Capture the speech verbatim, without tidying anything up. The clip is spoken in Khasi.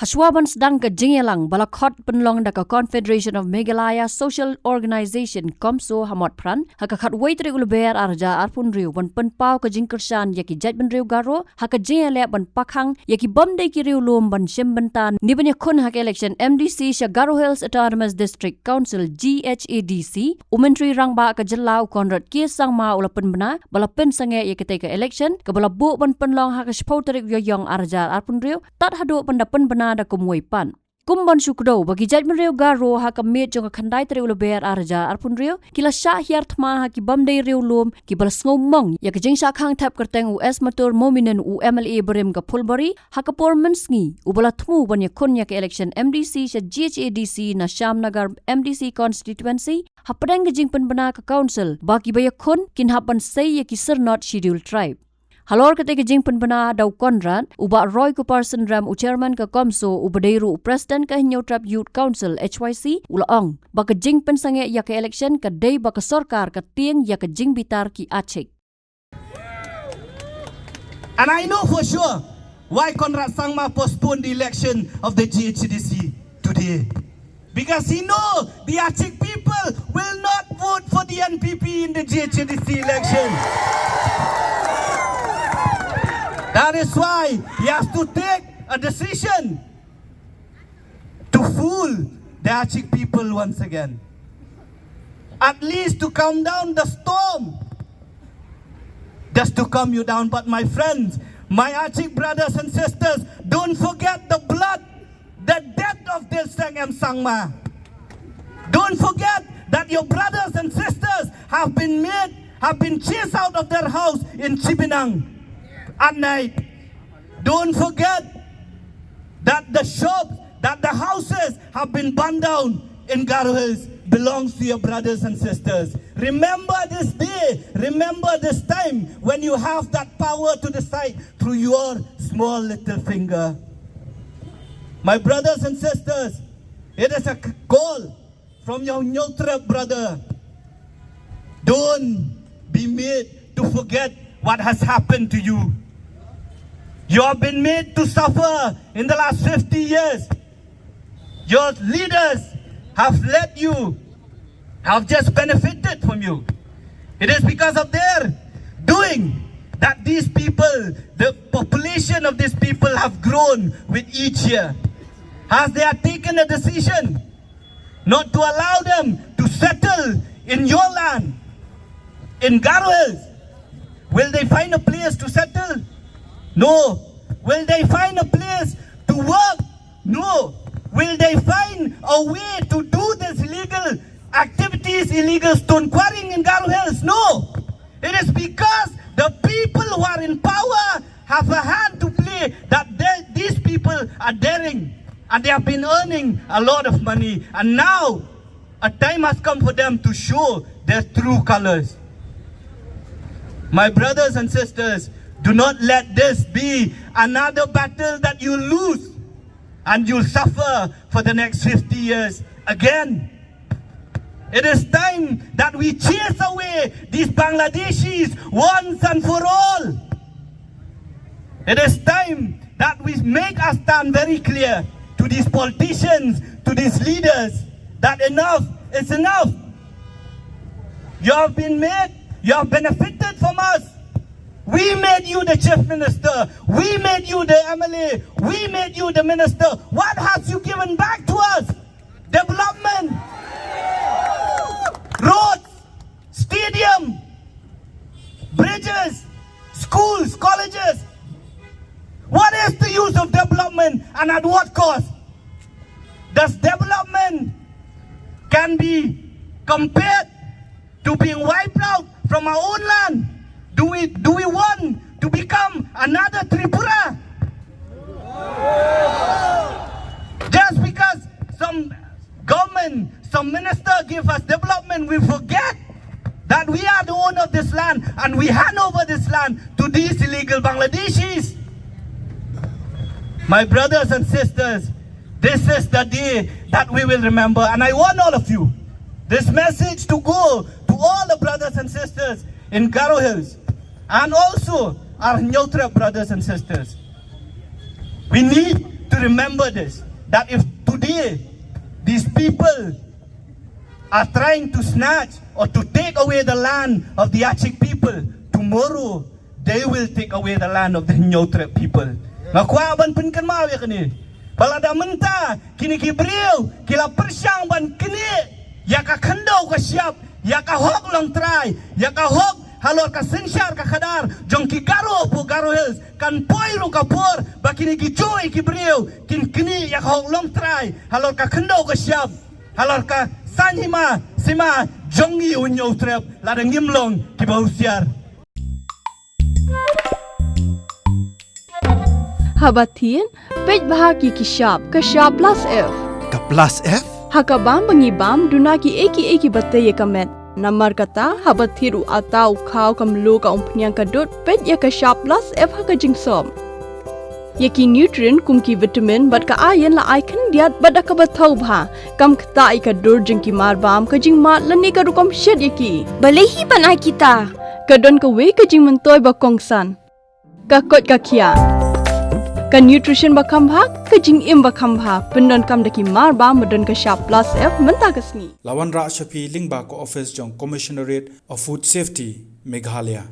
Shuwa ban sdang ka jingïalang ba la khot pynlong da ka Confederation of Meghalaya Social Organization, CoMSO, ha Motphran ha ka khatwei tarik u Lber ar hajar arphew hynriew ban pynpaw ka jingkyrshan ïa ki jaitbynriew Garo ha ka jingïaleh ban pakhang ïa ki bym dei ki riewlum ban shim bynta ne ban ïakhun ha ka election M D C sha Garo Hills Autonomous District Council, G H A D C, u Myntri Rangbah ka jylla u Conrad K Sangma u la pynbna ba la pynsangeh ïa katei ka election kaba la buh ban pynlong ha ka shiphew tarik u Ïaïong ar hajar arphew hynriew tad haduh ban da pynbna da kumwei pat. Kum ban shu kdew ba ki jaitbynriew Garo ha ka miet jong ka khyndai tarik u Lber ar hajar arphew hynriew ki la shah hiar thma ha ki bym dei riewlum kiba la sngewmong ïa ka jingshahkhang thep kyrteng u S Matur Mominan, u M L A barim ka Phulbari, ha ka por mynsngi uba la thmu ban ïakhun ïa ka election M D C sha G H A D C na Shyamnagar M D C constituency hapdeng ka jingpynbna ka council ba kiba ïakhun kin hap ban sei ïa ki syrnod Scheduled Tribe. Halor katei ka jingpynbna da u Conrad, u Bah Roy Kuparsynrem, u chairman ka CoMSO, uba dei ruh u president ka Hynñiewtrep Youth Council, H Y C, u la ong ba ka jingpynsangeh ïa ka election ka dei ba ka sorkar ka tieng ïa ka jingbitar ki achik. And I know for sure why Conrad Sangma postponed the election of the G H A D C today. Because he know the Achik people will not vote for the N P P in the G H A D C election. That is why he has to take a decision to fool the Achik people once again. At least to calm down the storm. Just to calm you down. But my friends, my Achik brothers and sisters, don't forget the blood, the death of Dilseng M Sangma. Don't forget that your brothers and sisters have been made, have been chased out of their house in Chibinang at night. Don't forget that the shops, that the houses have been burned down in Garo Hills belongs to your brothers and sisters. Remember this day, remember this time when you have that power to decide through your small little finger. My brothers and sisters, it is a c-, call from your Hynñiewtrep brother. Don't be made to forget what has happened to you. You have been made to suffer in the last fifty years. Your leaders have led you, have just benefited from you. It is because of their doing that these people, the population of these people have grown with each year. As they have taken a decision not to allow them to settle in your land, in Garo Hills, will they find a place to settle? No. Will they find a place to work? No. Will they find a way to do this illegal activities, illegal stone quarrying in Garo Hills? No. It is because the people who are in power have a hand to play that they, these people are daring and they have been earning a lot of money. And now a time has come for them to show their true colors. My brothers and sisters, do not let this be another battle that you lose and you'll suffer for the next fifty years again. It is time that we chase away these Bangladeshis once and for all. It is time that we make our stand very clear to these politicians, to these leaders, that enough is enough. You have been made, you have benefited from us. We made you the chief minister. We made you the M L A. We made you the minister. What has you given back to us? Development. Roads, stadium, bridges, schools, colleges. What is the use of development and at what cost? Does development can be compared to being wiped out from our own land? Do we, do we want to become another Tripura? Just because some government, some minister give us development, we forget that we are the owner of this land and we hand over this land to these illegal Bangladeshis. My brothers and sisters, this is the day that we will remember. And I want all of you, this message to go to all the brothers and sisters in Garo Hills and also our Hynñiewtrep brothers and sisters. We need to remember this, that if today these people are trying to snatch or to take away the land of the Achik people, tomorrow they will take away the land of the Hynñiewtrep people. Nga kwah ban pynkynmaw ïa kane. Ba lada mynta kine ki briew ki la pyrshang ban knieh ïa ka khyndew ka shyiap, ïa ka hok longtrai, ïa ka hok halor ka synshar ka khadar jong ki Garo hapoh Garo Hills, kan poi ruh ka por ba kine ki juh ki briew kin knieh ïa ka hok longtrai halor ka khyndew ka shyiap, halor ka saiñ hima sima jong ngi u Hynñiewtrep, lada ngim long kiba husiar. Haba thied, peit bha ki ki shap, ka shap plus F. Ka plus F? Ha ka bam ba ngi bam, duna ki ei ki ei kiba tei ïa ka met. Namar kata, haba thied u atta, u khaw, ka mluh, ka umphniang, ka dud, peit ïa ka shap plus F ha ka jingsop. Ïa ki nutrient kum ki vitamin bad ka iron la ai khyndiat bad da kaba thaw bha. Kam ktah ïa ka dur jong ki marbam, ka jingmad lane ka rukom shet ïa ki. Balei hi ban ai kita? Ka don kawei ka jingmyntoi ba kongsan. Ka koit ka khiah. Ka nutrition ba kham bha, ka jingim ba kham bha. Pyndonkam da ki marbam ba don ka shap plus F mynta ka sngi. La wanrah sha phi lyngba ka office jong Commissionerate of Food Safety, Meghalaya.